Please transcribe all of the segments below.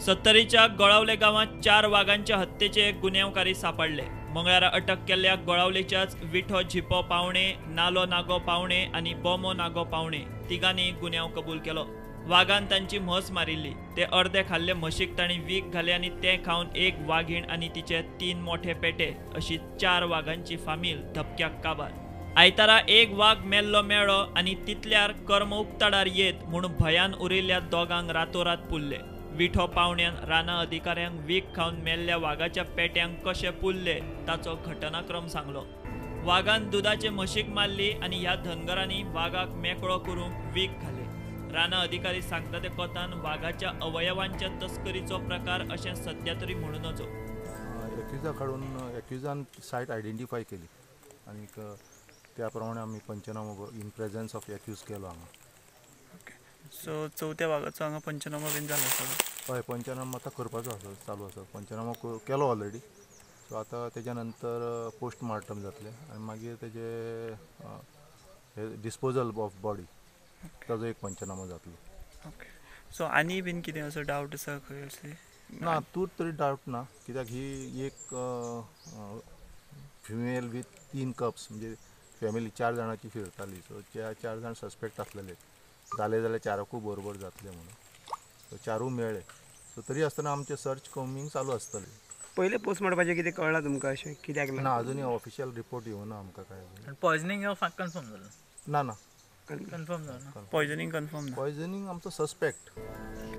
सत्तरीच्या गोळावले गांवांत 4 वागांच्या हत्येचे एक गुन्यांवकारी सापडले. मंगळारा अटक केल्ल्या गोळावलेच्याच विठो झिपो पावणे, नालो नागो पावणे आनी बोमो नागो पावणे तिगांनी गुन्यांव कबूल केलो. वागान तांची म्हस मारिल्ली. ते अर्दे खाल्ले म्हशीक तांणी वीख घाले आनी ते खावन एक वागीण आनी तिचे 3 मोठे पेटे अशी 4 वागांची फामील धपक्याक काबार. आयतारा एक वाग मेल्लो मेळ्ळो आनी तितल्यार कर्म उक्ताडार येत म्हूण भयान उरिल्ल्या दोगांक रातोरात पुरले. विठो पावण्यान रानां अधिकाऱ्यांक वीख खावन मेल्ल्या वागाच्या पेट्यांक कशे पुरले ताचो घटनाक्रम सांगलो. वागान दुदाचे म्हशीक मारली आनी ह्या धनगरांनी वागाक मेकळो करूंक वीख घाले. रानां अधिकारी सांगता ते कोतान वागाच्या अवयवांच्या तस्करीचो प्रकार अशें सद्या तरी म्हणू नजो. एक्युजा काडून एक्युजान सायट आयडेंटिफाय केली आनीक त्या प्रमाणे आमी पंचनामो इन प्रेझन्स ऑफ एक्यूज केलो हांगा. ओके, सो चवथ्या वागाचो हांगा पंचनामो बीन जालो सगळो? हय, पंचनामो आतां करपाचो आसा, चालू आसा. पंचनामो केलो ऑलरेडी. सो आतां तेज्या नंतर पोस्टमार्टम जातलें आनी मागीर तेजे डिस्पोजल ऑफ बॉडी ताजो एक पंचनामो जातलो. ओके, सो आनी बीन कितें असो डावट आसा खंय असली? ना, तूं तरी डावट ना, कित्याक ही एक फिमेल वीथ 3 कप्स म्हणजे फॅमिली 4 जाणांची फिरताली. सो 4 जाण सस्पेक्ट आसलेले, जाले जाल्यार 4कूय बरोबर जातले म्हणून. सो 4ूय मेळ्ळे. सो तरी आसतना आमचें सर्च कॉम्बिंग चालू आसतलें. पयलें पोस्टमार्टमाचें कितें कळ्ळां तुमकां अशें कित्याक? ना, अजुनूय ऑफिशियल रिपोर्ट येवना आमकां काय. पॉयझनिंग कन्फर्म जालें? ना ना, कन्फर्म जालें. पॉयझनिंग कन्फर्म ना, पॉयझनिंग आमचो सस्पेक्ट.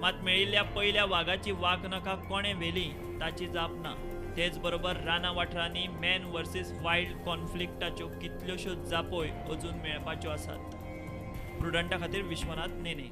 मात मेळिल्ल्या पयल्या वागाची वाघनखा कोणें व्हेली ताची जाप ना. तेच बरोबर रानां वाठारांनी मॅन वर्सीस वायल्ड कॉन्फ्लिक्टाच्यो कितल्योश्यो जापोय अजून मेळपाच्यो आसात. प्रुडंटा खातीर विश्वनाथ नेने.